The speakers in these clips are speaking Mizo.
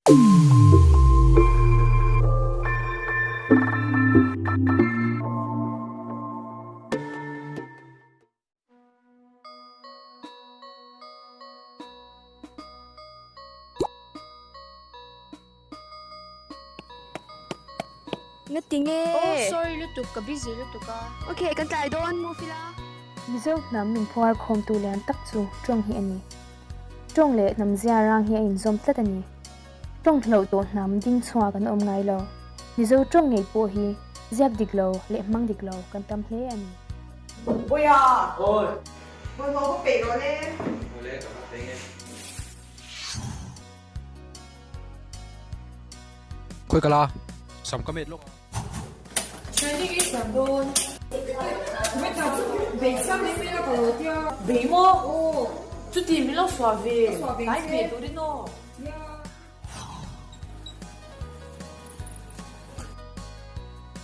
Ngati nge? Oh sorry lutuk ka busy lutuk a. Ok kan tlai dawn move ila. Mizo hnam min phuar khawmtu lian tak chu tawng hi a ni. Tawng leh hnam zia rang hi a inzawm tlat a ni. Tawng hloh tawh hnam ding chhuah kan awm ngai lo. Mizo tawng ngei pawh hi ziak dik lo leh hmang dik lo kan tam hle a ni. Bawiha! Awi! Bawlhhlawh va peih rawh le. Awle, ka va peih e. Khawi ka la, sam ka met lawk a. Training i siam dawn. Bei siam leh mai la ka lo tia. Bei maw? Aw. Chuti min lo suah ve. Tlai hmeh turin aw.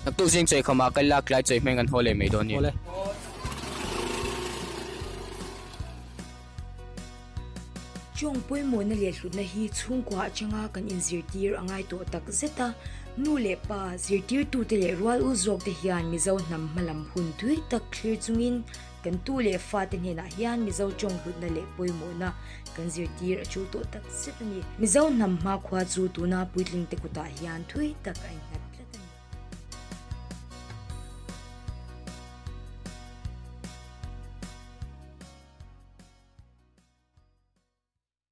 Naktuk zing chawi khawmah kal lak lai chawi hmeng an haw leh mai dawn ni. Chawng pawimawhna leh hlutna hi chhungkua atanga kan inzirtir a ngai tawh tak zet a, nu leh pa, zirtirtute leh rual u zawkte hian Mizo hnam hmalam hun tui tak thlir chungin Kan tu leh fate hnenah hian Mizo tawng hlutna leh pawimawhna kan zirtir a tul tawh tak zet a ni. Mizo hnam hmakhua chu tuna puitlingte kutah hian thui tak a innghat.